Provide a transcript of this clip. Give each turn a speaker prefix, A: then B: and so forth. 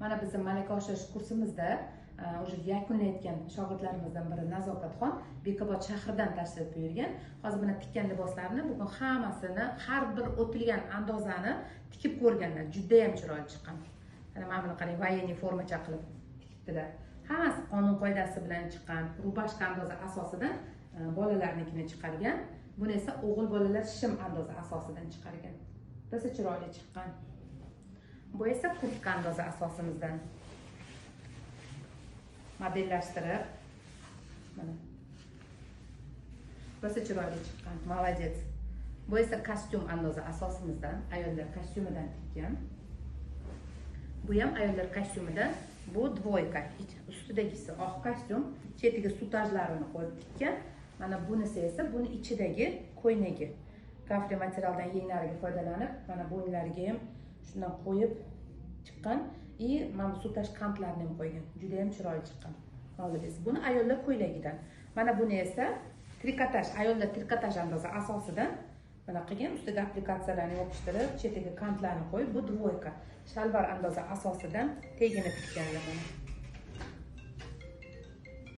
A: Mana bizni malaka oshirish kursimizda уже yakunlayotgan shogirdlarimizdan biri Nazokatxon Bekobod shahridan tashrif buyurgan. Hozir mana tikkan liboslarni bugun hammasini, har bir o'tilgan andozani tikib ko'rganlar. Juda ham chiroyli chiqqan. Mana buni qarang, военный formacha qilib tikibdilar. Hammasi qonun qoidasi bilan chiqqan. Рубашка andoza asosidan bolalarnikini chiqargan. Buni esa o'g'il bolalar shim andoza asosidan chiqargan. Rosa chiroyli chiqqan. Bu esa kurtka andoza asosimizdan modellashtirib, mana rosa chiroyli chiqqan. Молодец. Bu esa kostyum andoza asosimizdan, ayollar kostyumidan tikkan. Bu ham ayollar kostyumidan, bu двойка. Ustidagisi oq kostyum, chetiga sutajlarini qo'yib tikkan. Mana bunisi esa buni ichidagi ko'ynagi. Kafli materialdan yenglariga foydalanib, mana bo'ynlariga ham shundan qo'yib chiqqan. И mana bu sutaj kantlarni ham qo'ygan. Juda ham chiroyli chiqqan. Молодец. Buni ayollar ko'ylagidan. Mana buni esa trikotaj, ayollar trikotaj andoza asosidan mana qilgan, ustiga applikatsiyalarni yopishtirib, chetiga kantlarni qo'yib, bu двойка. Shalvar andoza asosidan tegini tikkanlar mana.